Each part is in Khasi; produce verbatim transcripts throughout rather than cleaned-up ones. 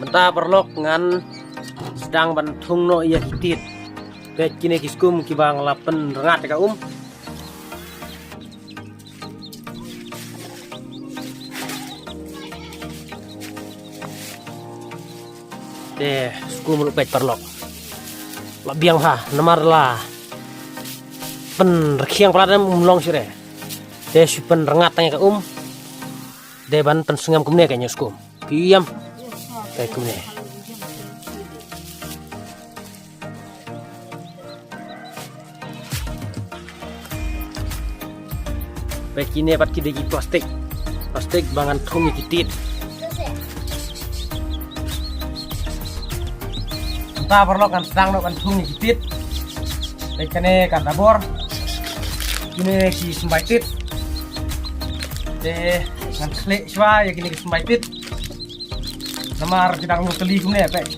Ta paralok ngan sdang ban thung noh ïa ki tit. Peit kine ki skum kiba nga la pynrngat ïa ka um. Te skum ruh peit paralok. La biang ha namar la pynrkhiang palat em um long shuh re. Te shu pynrngat tang ïa ka um. Dei ban pynsngem kumne ka ïa skum. Ki ïam. Peit kumne. Peit kine pat ki dei ki plastik. Plastik ba ngan thung ïa ki tit. Mynta paralok ngan sdang noh ban thung ïa ki tit. Peit kane ka dabor. Kine ki symbai tit. Te ngan khleh shuwa ïa kine ki symbai tit. Namar ki dang long tylli kumne peit.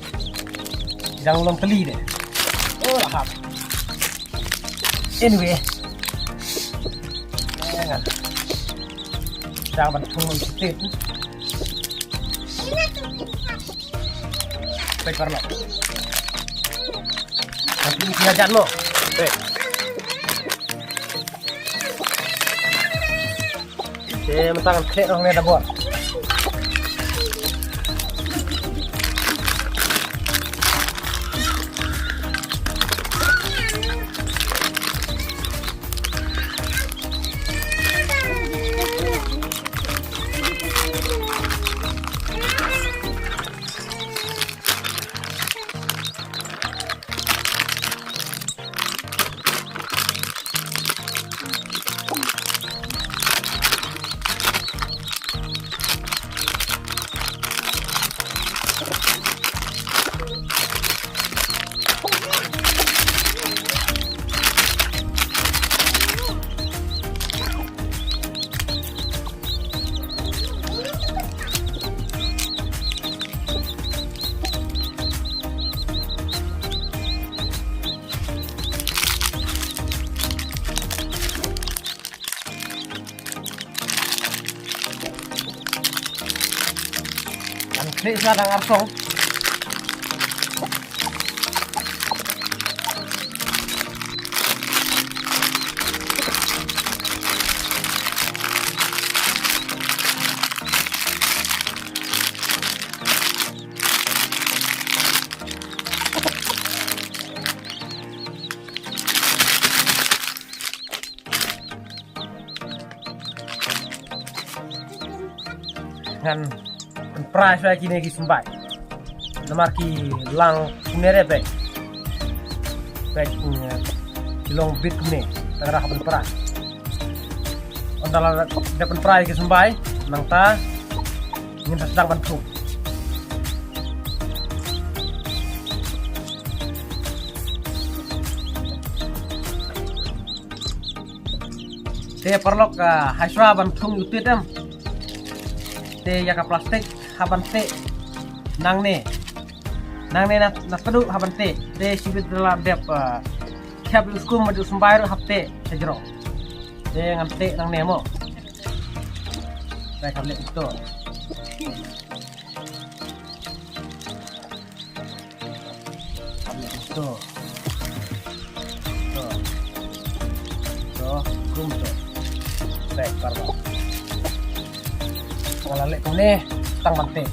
Ki dang long tylli de. Oh, la hap. Anyway. Ngan sdang ban thung ïa ki tit. Peit paralok. Tapi ki jan mo. Peit. Te mynta ngan khleh noh ne dabor. Kan klik sa dang arsong. Ngan pynpra shuwa kine ki symbai. Namar ki lang kumne re peit. Peit, mm, ki long bit kumne. Tang da pynpra. Ynda la dep pynpra ki symbai, nangta ngin sa sdang ban thung. Te paralok, ah, ha shuwa ban thung ïa u tit em. Te ïa ka plastik hap ban teh nangne. Nangne na, na tadu hap ban teh. Te shibit da la dep, ah, khep ïa u skum bad u symbai ruh hap teh sha jrong. Te ngan teh nangne mo. Te kham leh to. To. To. To, kum to. Baik, paralok. Nga la leh kumne, tang ban teh.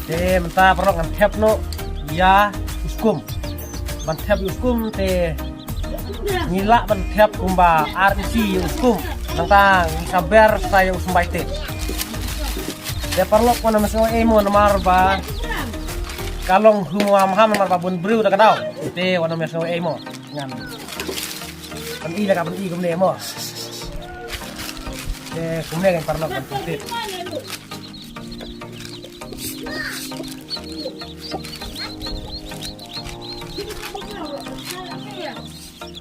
Te mynta paralok ngan thep noh ïa u skum. Ban thep ïa u skum te ngi lah ban thep kumba ar inchi ïa u skum. Nangta ngi sa ber sa ïa u symbai te. Te paralok, wat nym sngew ei mo namar ba ka long hum ham ham namar ba bun briew da ka daw. Te wat nym sngew ei mo. Ngan pyni da ka pyni kumne mo. Te kumne kan paralok ban thep. Kato.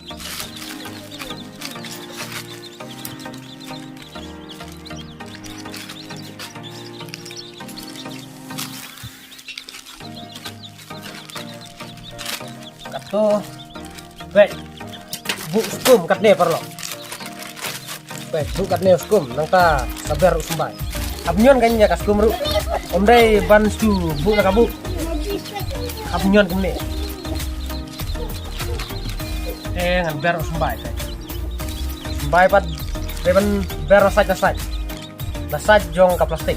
Peit. Buh skum katne paralok. Peit, buh katne skum, nangta sa ber u symbai. Hap ñion kane ka skum ruh. Ym dei ban shu buh na ka buh. Hap ñion kumne. Eh, ngan ber u symbai, peit. Symbai pat dei ban ber na side, na side. Na side jong ka plastik.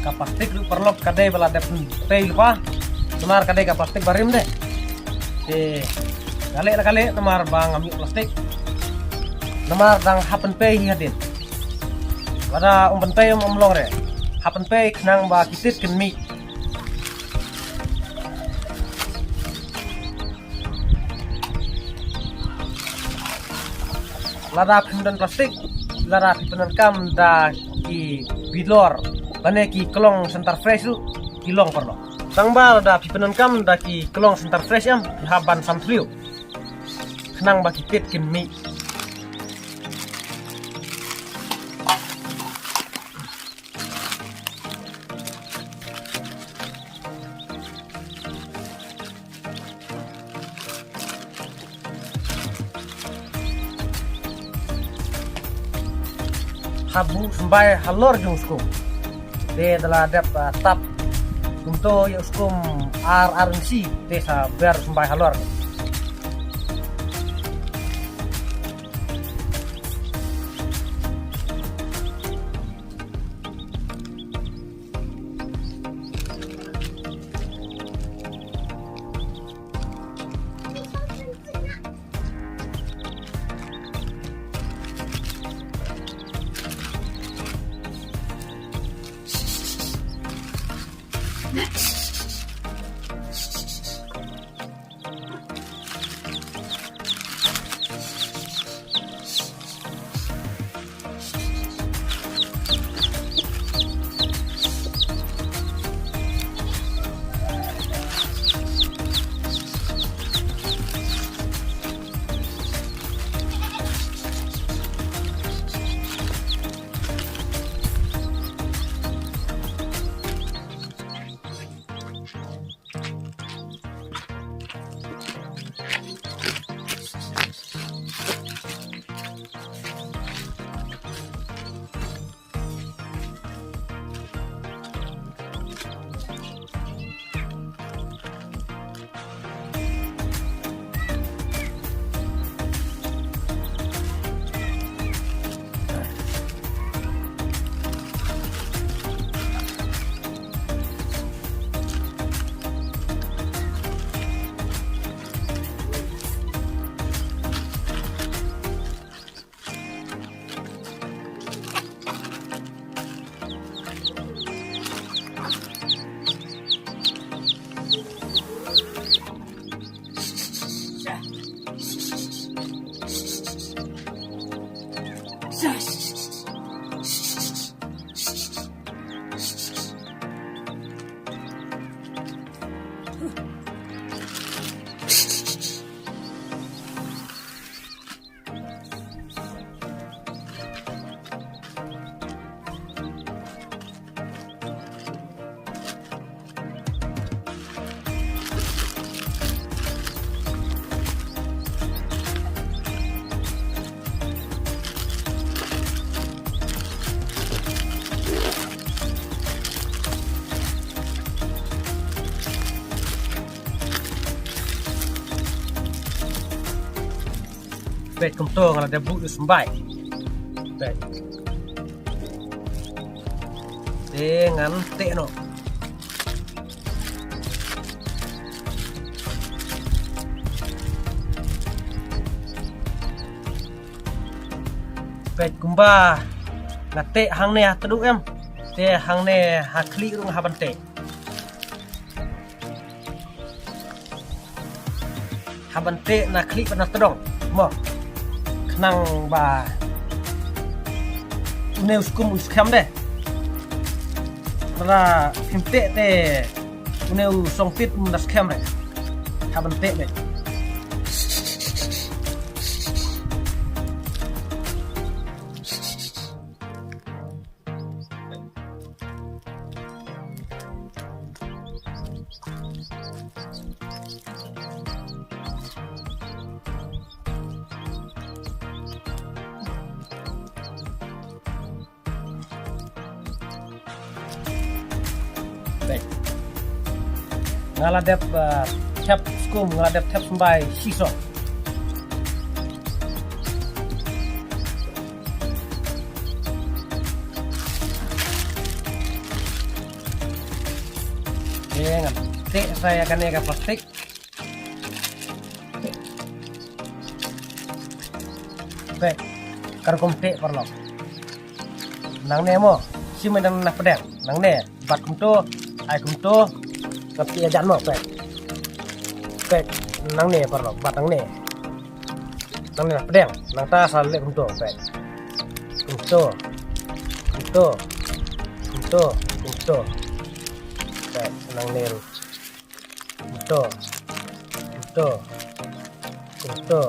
Ka plastik ruh paralok ka dei ba la dep pei lypa. Namar ka dei ka plastik barim de. Te ka leh la ka leh namar ba ngam ïoh plastik. Namar dang hap pynpei hi hadien. Lada ym pynpei ym, ym long re. Hap pynpei khnang ba ki tit kin mih. Lada phim don plastik, lada phi pyndonkam da ki bilor lane ki klong Center Fresh ruh ki long paralok. Tang ba lada phi pyndonkam da ki klong Center Fresh em, phi hap ban samthliew khnang ba ki tit kin mih. Hap buh symbai halor jong skum. Te da la dep, ah, tap kumto ïa skum ar ar insi, te sa ber symbai halor. Peit kumto nga la dep buh ïa u symbai. Peit. Te ngan teh noh. Peit kumba nga teh hangne ha tduk em. Te hangne ha khlieh ruh nga hap ban teh. Hap ban teh na khlieh bad na tdong mo. Khnang ba une u skum u skhem de. Lada phim teh te une u song pit um da skhem re. Hap ban teh de. Peit. Nga la dep, uh, thep skum, nga la dep thep symbai shisha. Te ngan teh sa ïa kane ka plastik. Peit, ka rukom teh paralok. Nangne mo, shim ïa na pdeng, nangne, bad kumto, ai kumto, ka phi jan mo, peit. Peit, nangne paralok, bad nangne. Nangne na pdeng, nangta sa leh kumto, peit. Kumto, kumto, kumto, kumto. Peit, nangne ruh. Kumto. Kumto. Kumto.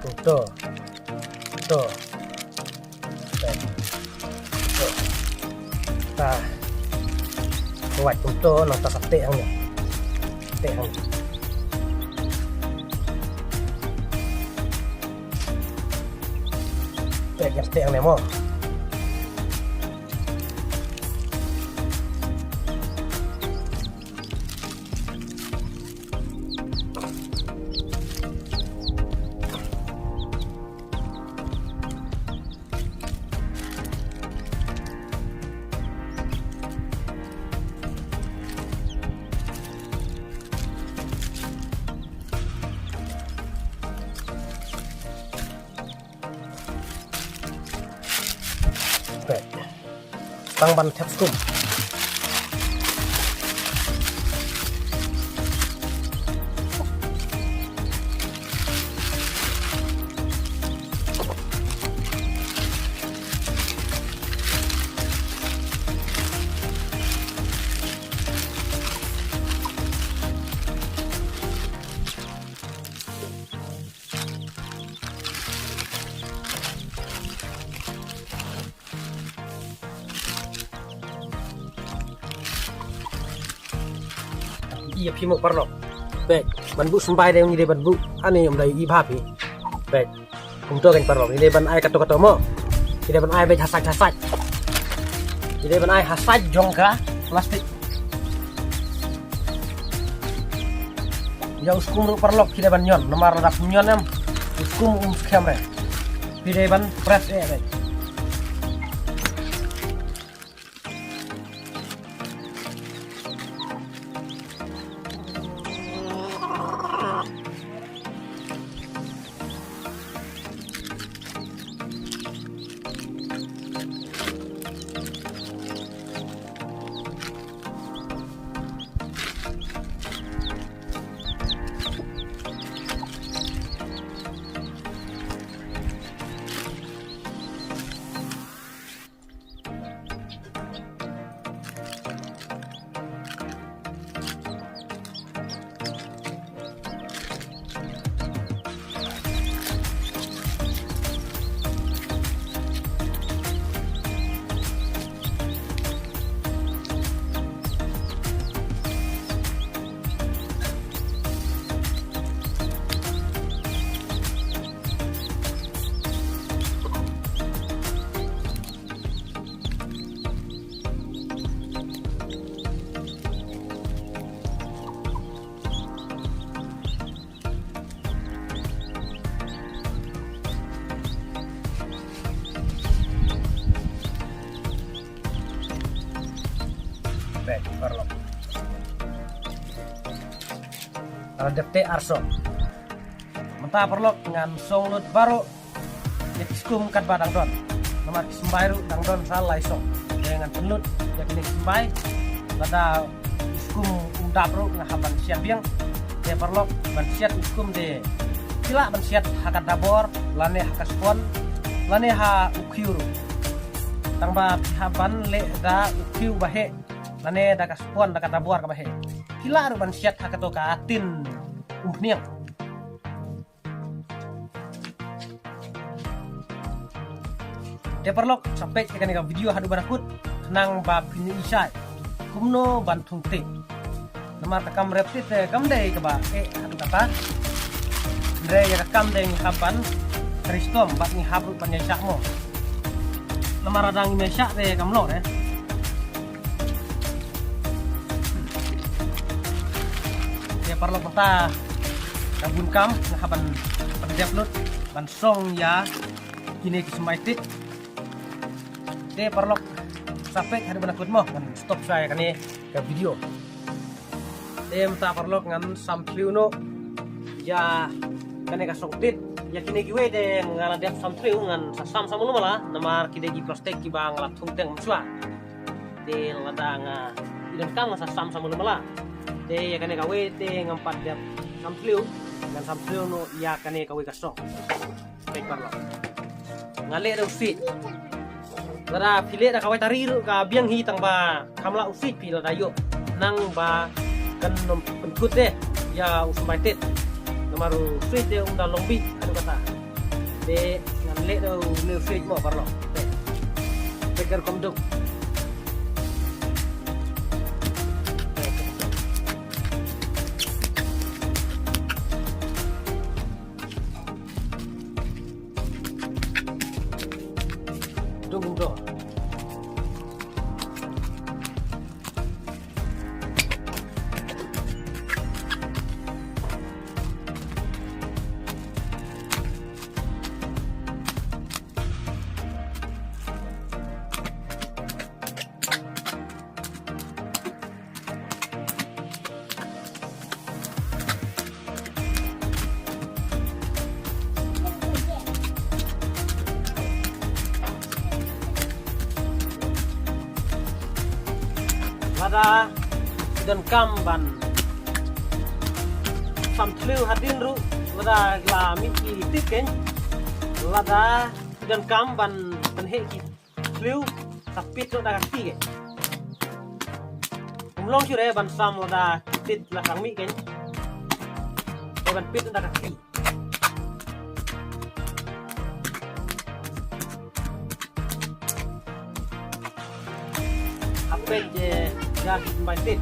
Kumto. Kumto. Kumto. Ta. Kuat kumto, nangta sa teh hangne. Teh hangne. Teh, teh hangne mo. Peit. Tang ban thep skum. Ïa phi mo paralok. Peit, ban buh symbai de ngi dei ban buh. Ani ym dei i bha phi. Peit. Kumto kan paralok. Ngi dei ban ai kato kato mo. Ngi dei ban ai beit ha sait ha sait. Ngi dei ban ai ha sait jong ka plastik. Ïa u skum ruh paralok phi dei ban ñion, namar lada phim ñion em u skum um skhem re. Phi dei ban press eh re. Dep te arso. Mynta paralok ngan song lut baroh ïa ki skum katba dang don. Namar ki symbai ruh dang don sa lai song. Te ngan pynlut ïa kine ki symbai. Lada u skum um dap ruh nga hap ban siat biang. Te paralok ban siat u skum te phi lah ban siat ha ka dabor lane ha ka spon lane ha u khiew ruh. Tang ba phi hap ban leh da u khiew ba heh lane da ka spon da ka dabor kaba heh. Phi lah ruh ban siat ha kato ka tin umphniang. Te paralok, sa peit ïa kane ka video haduh ba kut, khnang ba phin ïohi shai kumno ban thung tip. Namar ka kam rep tip te kam dei kaba eh haduh katta. Hynrei ïa ka kam dei ngi hap ban trei shitom bad ngi hap ruh ban ïaishah mo. Namar lada ngim ïaishah te kam long re. Te paralok, mynta ka bun kam nga hap ban pyndep lut ban song ïa kine ki symbai tip. Te paralok, sa peit haduh ba kut mo, ngan stop shwa ïa kane ka video. Te mynta paralok ngan sam thliew noh ïa kane ka song tip. Ïa kine kiwei te nga la dep sam thliew, ngan sa sam sa mluh mala namar ki dei ki plastik kiba nga la thung teng mynshuwa. Te lada nga i donkam ngan sa sam sa mluh mala. Te ïa kane kawei te ngam pat dep sam thliew, ngan sam thliew noh ïa kane kawei ka song. Peit paralok, nga leh da u siej. Lada phi leh da kawei tari ruh ka biang hi, tang ba kham lah u siej phi lada ïoh, khnang ba kan ym pynkut de ïa u symbai tip. Namar u siej te um da long bih haduh katta. Te ngan leh da une u siej mo paralok. Te, te ka rukom duk. Dung, dung. Lada phi donkam ban sam thliew hadien ruh, lada la mih ki tip kein, lada phi donkam ban pynheh ki thliew, sa pit noh da ka kti kein. Um long shuh re ban sam lada ki tit la tang mih kein. Te ban pit noh da ka kti. Hap peit ïa ki symbai tit.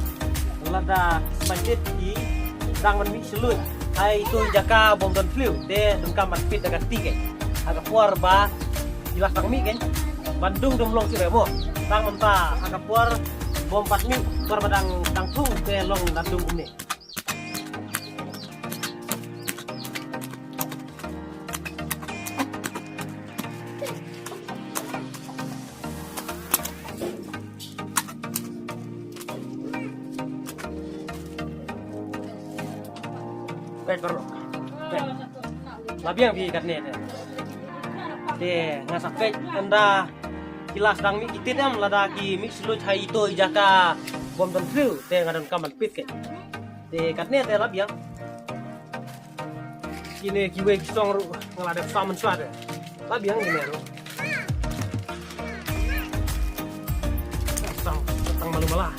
Lada ki symbai tit ki dang ban mih shlur ha ito i jaka bym don thliew, te donkam ban pit da ka kti kein. Ha ka por ba ki la tang mih kein, ban dung dum long shuh re mo. Tang mynta ha ka por bym pat mih, por ba dang, dang thung te long da dung kumne. Peit baroh. Peit. La biang phi katne te. Te nga sa peit ynda ki la sdang mih ki tit em, lada ki mih shlur ha ito i jaka bym don thliew te nga donkam ban pit kein. Te katne te la biang. Kine kiwei ki song ruh nga la dep sam mynshuwa te. La biang kine ruh. Sam tang malu mala.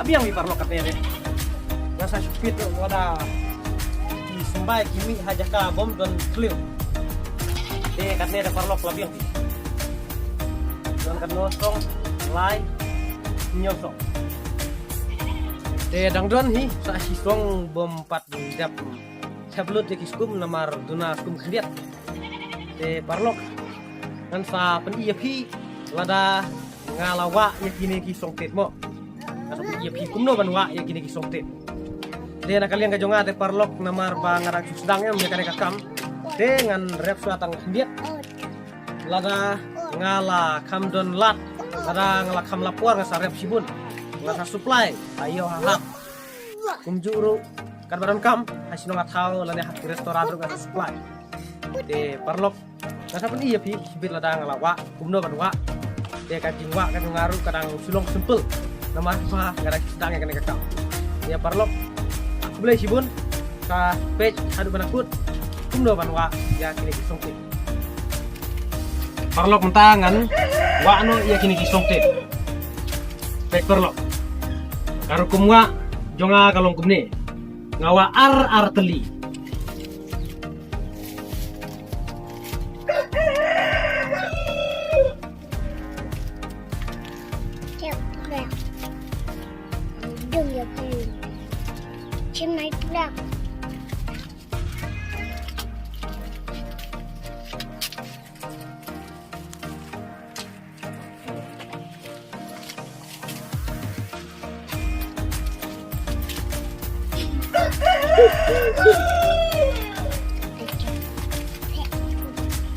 Biang ïa paralok katne re. Nga sa shu peit ruh lada ki symbai ki mih ha jaka bym don khlem. Te katne re paralok la biang. Don katno song, lai, hynñiew song. Te dang don hi sa shi song bym pat dep thep lut ïa ki skum namar duna skum khyndiat. Te paralok ngan sa pyni ïa phi lada nga la wah ïa kine ki song tit mo. Nga sa pyni ïa phi kumno ban wah ïa kine ki song tit. Te na ka liang ka jong nga te paralok namar ba nga dang shu sdang em ïa kane ka kam. Te ngan rep shuwa tang khyndiat. Lada nga la kham don lad, lada nga la kham la por nga sa rep shibun. Nga sa supply ha ïew ha hap. Kumjuh ruh katba donkam ha shnong ha thaw lane ha ki restaurant ruh nga sa supply. Te paralok nga sa pyni ïa phi shibit lada nga la wah kumno ban wah. Te ka jingwah ka jong nga ruh ka dang shu long simple. Namar ba nga dang sdang ïa kane ka kam. Te paralok, khublei shibun. Sa peit haduh ban kut kumno ban wah ïa kine ki song tit. Paralok mynta ngan wah noh ïa kine ki song tit. Peit paralok. Ka rukom wah jong nga ka long kumne. Nga wah ar ar tylli.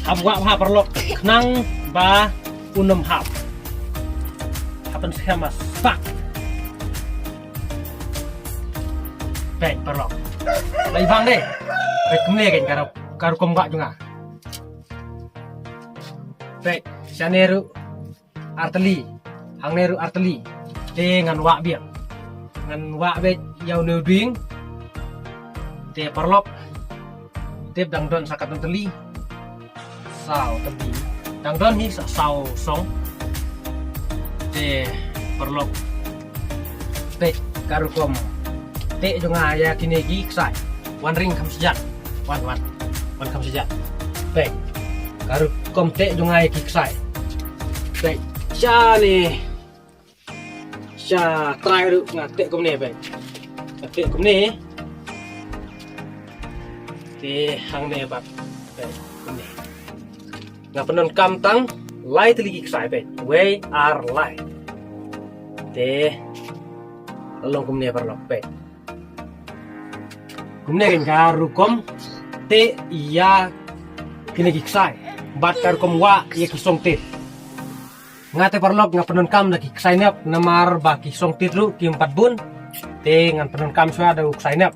Hap wah bha paralok khnang ba un ym hap. Hap ban skhem ba spak. Peit paralok. Lai bang de. Peit kumne kan ka rukom wah jong nga. Peit shane ruh ar tylli, hangne ruh ar tylli. Te ngan wah biang. Ngan wah beit ïa une u dieng. Te paralok, tip dang don sa katno tylli? Saw tylli. Dang don hi sa saw song. Te paralok, peit ka rukom teh jong nga ïa kine ki ksai. Wan ring kham sha jan. Wan, wan. Wan kham sha jan. Peit ka rukom teh jong nga ïa ki ksai. Peit shane. Sha trai ruh nga teh kumne peit. Nga teh kumne. Te hangne pat. Peit kumne. Nga pyndonkam tang lai tylli ki ksai peit. Wei ar lai. Te la long kumne paralok peit. Kumne kan ka rukom teh ïa kine ki ksai bad ka rukom wah ïa ki song tit. Nga te paralok nga pyndonkam da ki ksai nep namar ba ki song tit ruh kim pat bun. Te ngan pyndonkam shuwa da u ksai nep.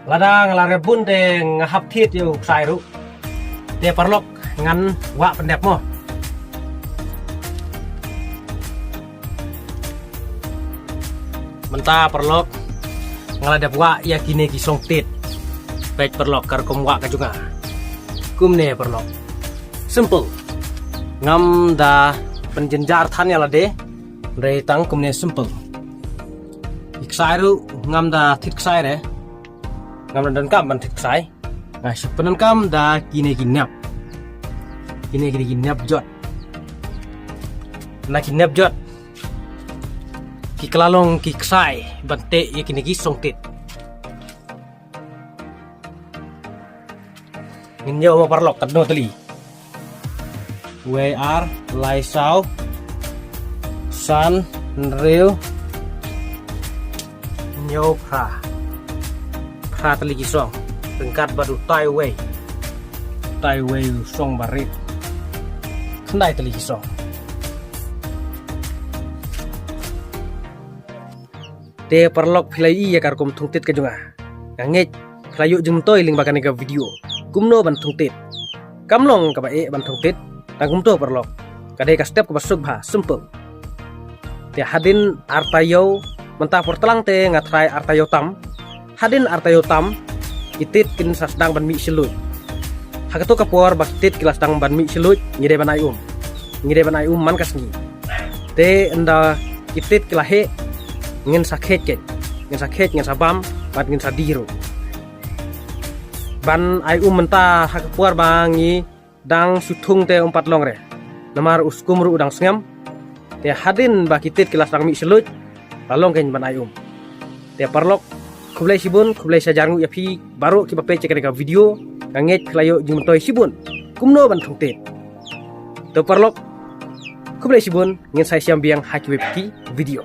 Lada nga la rep bun te nga hap thied ïa u ksai ruh. Te paralok ngan wah pyndep mo. Mynta paralok nga la dep wah ïa kine ki song tit. Peit paralok ka rukom wah ka jong nga. Kumne paralok. Simple. Ngam da pynjynjar than ïa lade. Hynrei tang kumne simple. Ki ksai ruh ngam da thied ksai re. Ngam da donkam ban thied ksai. Nga shu pyndonkam da kine ki nep. Kine kine ki nep jot. Na ki nep jot ki kylla long ki ksai ban teh ïa kine ki song tit. Ngin ïoh mo paralok katno tylli. Wei ar, lai saw, san, hynriew, hynñiew, phra. Phra tylli ki song. Ryngkat bad utai uwei. Utai uwei u song barit. Khyndai tylli ki song. Te paralok phi la ïohi ïa ka rukom thung tit ka jong nga. Nga ngeit phi la ïoh jingmyntoi lyngba kane ka video kumno ban thung tit. Kam long kaba eh ban thung tit. Tang kumto paralok. Ka dei ka step kaba suk bha, simple. Te hadien ar taïew, mynta por tlang te nga tharai ar taïew tam. Hadien ar taïew tam ki tit kin sa sdang ban mih shilluid. Ha kato ka por ba ki tit ki la sdang ban mih shilluid, ngi dei ban ai um. Ngi dei ban ai um man ka sngi. Te ynda ki tit ki la heh, ngin sa khet khet, ngin sa khet, ngin sa bam, bad ngin sa die ruh. Ban ai um mynta ha ka por ba ngi dang shu thung te um pat long re. Namar u skum ruh u dang sngem. Te hadien ba ki tit ki la sdang mih sha luid, la long kein ban ai um. Te paralok, khublei shibun, khublei shihajar nguh ïa phi baroh kiba peit ïa kane ka video. Nga ngeit phi la ïoh jingmyntoi shibun kumno ban thung tit. Te paralok, khublei shibun, ngin sa ïashem biang ha kiwei pat ki video.